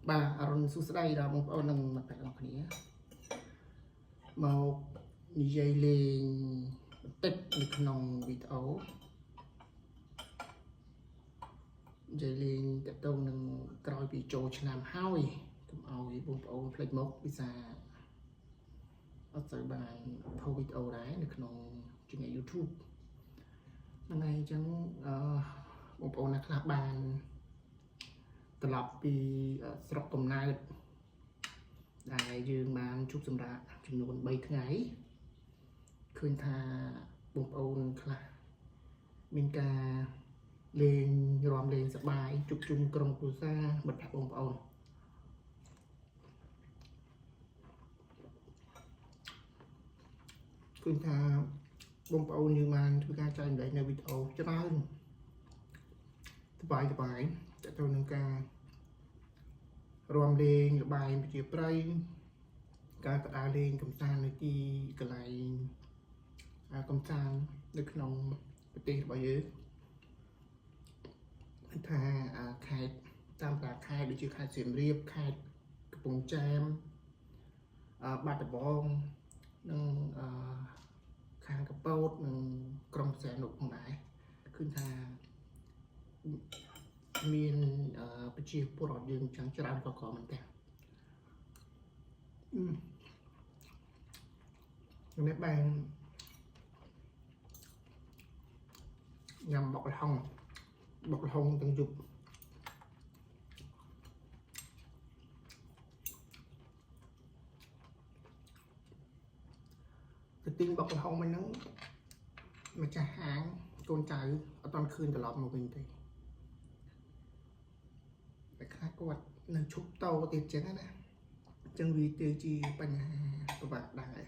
បាទអរុណសួស្តីដល់បងប្អូននិងមិត្តភក្តិទាំងអស់គ្នាមកនិយាយលេងបន្តិចនៅក្នុងវីដេអូនិយាយលេងតកតងនឹងក្រោយពីចូលឆ្នាំហើយកុំឲ្យបងប្អូនភ្លេចមកពិសាអត់សូវបានផុសវីដេអូដែរនៅក្នុង channel YouTube ហ្នឹងហើយអញ្ចឹងអឺបងប្អូនអ្នកខ្លះបានត្រឡប់ពីស្រុកកំណើតដែលយើងបានជួបសម្រាប់ចំនួន3ថ្ងៃឃើញថាបងប្អូនខ្លះមានការលេងរាំលេងសប្បាយជួបជុំក្រុមគ្រួសារមិត្តភក្តិបងប្អូនឃើញថាបងប្អូនយើងបានធ្វើការចែករំលែកនៅវីដេអូច្រើនសប្បាយសប្បាយតទៅនឹងការរាំលេងល្បែងប្រជាប្រិយការទៅដើរលេងកំសាន្តនៅទីកន្លែងកំសាន្តនៅក្នុងប្រទេសរបស់យើងគឺថាខេត្តតាមតាខេត្តដូចជាខេត្តសៀមរាបខេត្តកំពង់ចាមបាត់ដំបងនិងអឺខាងកពតនិងក្រុងព្រះសីហនុផងដែរឃើញថាមានប្រជាពលរដ្ឋយើងចឹងច្រើនក៏ក្រមែនតើអឺនេះបានញ៉ាំបុកល្ហុងបុកល្ហុងទាំងយប់ទៅទិញបុកល្ហុងមិញហ្នឹងម្ចាស់ហាងកូនចៅអត់ទាន់ឃើញត្រឡប់មកវិញទេតែខ្លះគាត់នៅឈប់តទៀតចឹងណាអញ្ចឹងវាទៅជាបញ្ហាពិបាកដែរ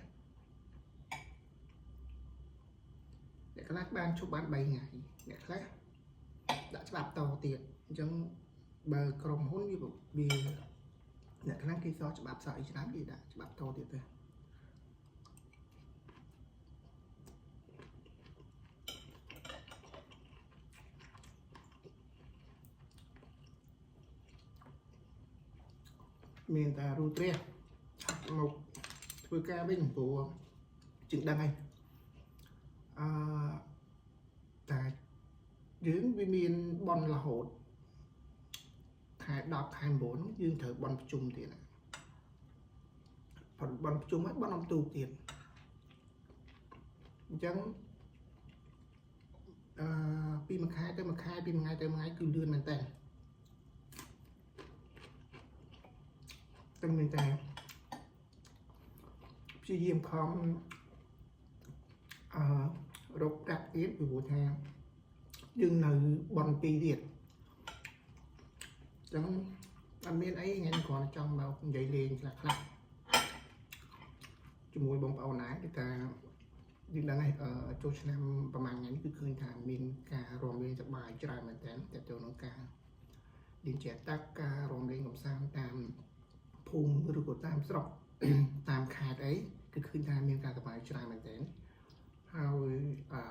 អ្នកខ្លះបានឈប់បាន3ថ្ងៃអ្នកខ្លះដាក់ច្បាប់តទៀតអញ្ចឹងបើក្រុមហ៊ុនវាវាអ្នកខ្លះគេសោះច្បាប់សោះអីច្រើនគេដាក់ច្បាប់តទៀតទៅមានតែរូទ្រះឆាប់មកធ្វើការវិញព្រោះជាងដឹងហើយអឺតែយើងវាមានបនរហូតខែ10ខែ9យើងត្រូវបនប្រជុំទៀតណាបនប្រជុំហើយបនអំទូកទៀតអញ្ចឹងអឺពីមួយខែទៅមួយខែពីមួយថ្ងៃទៅមួយថ្ងៃគឺលឿនមែនតើតែមានតែព្យាយាមខំអឺរកប្រាក់ទៀតពីព្រោះថាយើងនៅបនពីរទៀតអញ្ចឹងអត់មានអីថ្ងៃនេះគ្រាន់តែចង់មកនិយាយលេងខ្លះខ្លះជាមួយបងប្អូនដែរគឺថាយើងដឹងហើយចូលឆ្នាំប្រហែលថ្ងៃនេះគឺឃើញថាមានការរាំលេងសប្បាយច្រើនមែនតើតទៅនឹងការលេងជាតាក់ការរាំលេងកម្សាន្តតាមភូមិឬក៏តាមស្រុក តាមខេត្តអីគឺឃើញថាមានការសប្បាយច្រើនមែនតើហើយអឺ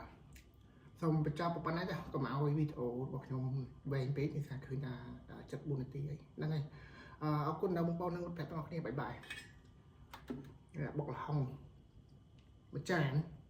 សូមបញ្ចប់ប៉ុណ្ណេះចាកុំឲ្យវីដេអូរបស់ខ្ញុំវែងពេកនេះថាឃើញថា74នាទីអីហ្នឹងហើយអរគុណដល់បងប្អូននិងមិត្តភក្តិទាំងអស់គ្នាbye bye បុកល្ហុងមួយចាន។